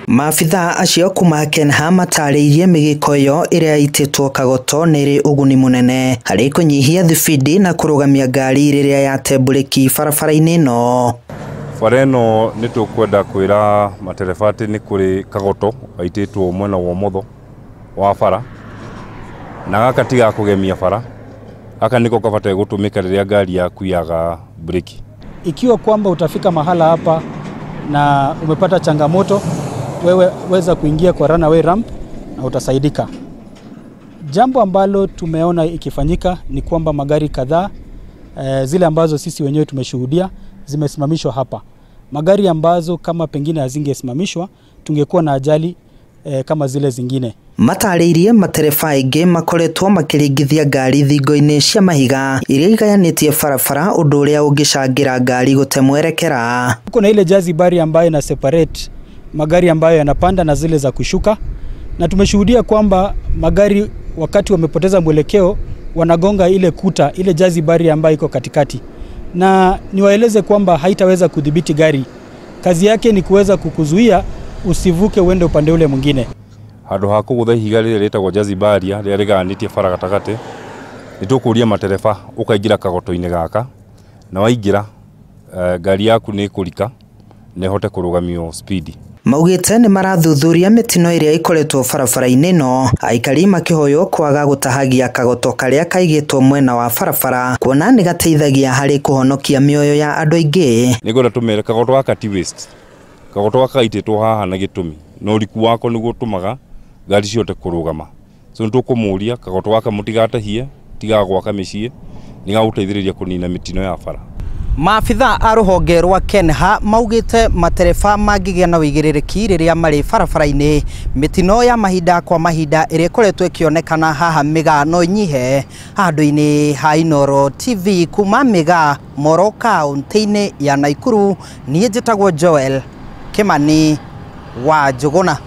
Maabithaa acio kuma KENHA matarĩirie mĩgĩko ĩyo ĩrĩa ĩtĩtwo kagoto nĩ ĩrĩ ũguni mũnene harĩ kũnyihia thibindi na kũrũgamia ngari rĩrĩa yate mburĩki barabara-inĩ ĩno. Bara ĩno nĩ tũkwenda kwĩra matereba atĩ nĩ kũrĩ kagoto gaitĩtwo mwena wa ũmotho wa bara, na gaka ti ga kũgemia bara, gaka nĩko kabataire gũtũmĩka rĩrĩa ngari yaku yaga breki. Ikiwa kwamba utafika mahala hapa na umepata changamoto, wewe weza kuingia kwa runaway ramp na utasaidika. Jambo ambalo tumeona ikifanyika ni kwamba magari kadhaa zile ambazo sisi wenyewe tumeshuhudia zimesimamishwa hapa. Magari ambazo kama pengine hazingesimamishwa tungekuwa na ajali kama zile zingine. Matarĩirie matereba aingĩ makoretwo makĩringithia ngari thingo-inĩ cia mahiga iria igayanĩtie barabara, ũndũ ũrĩa ũngĩcangĩra ngari gũte mwerekera. Kuna ile jazi bari ambayo ina separate magari ambayo yanapanda na zile za kushuka, na tumeshuhudia kwamba magari wakati wamepoteza mwelekeo wanagonga ile kuta, ile jazi bari ambayo iko katikati. Na niwaeleze kwamba haitaweza kudhibiti gari. Kazi yake ni kuweza kukuzuia usivuke uende upande ule mwingine. Handũ ha kũgũtha ihiga rĩrĩa rĩtagwo jazi barrier rĩrĩa rĩgayanĩtie bara gatagatĩ, nĩ tũkũria matereba ũkaingĩra kagoto-inĩ gaka, na waingĩra ngari yaku nĩ ĩkũrika na ĩhote kũrũgamio speed. Maugĩte nĩ marathuthuria mĩtino ĩrĩa ĩkoretwo barabara-inĩ ĩno, aikari makĩhoywo kwaga gũtahagia kagoto karĩa kaigĩtwo mwena wa barabara kuona nĩ gateithagia harĩ kũhonokia mĩoyo ya andũ aingĩ. Nĩngwenda tũmere kagoto gaka ti waste. Kagoto gaka gaitĩtwo haha na gĩtũmi, na ũriku wako nĩguo ũtũmaga ngari cihote kũrũgama. So nĩ tũkũmũria kagoto gaka mũtigatahie, tigaga gwaka mĩciĩ, nĩ gagũteithĩrĩria kũnina mĩtino ya bara. Maabithaa a rũhonge rwa KENHA maugĩte matereba mangĩgĩa na ũigĩrĩrĩki rĩrĩa marĩ barabara-inĩ, mĩtino ya mahinda kwa mahinda ĩrĩa ĩkoretwo ĩkĩonekana haha Mĩgaa no ĩnyihe. Handũ-inĩ ha Inooro TV kuma Mĩgaa, Moro kaũntĩ-inĩ ya Naikuru, niĩ njĩtagwo Joel Kimani wa Njũgũna.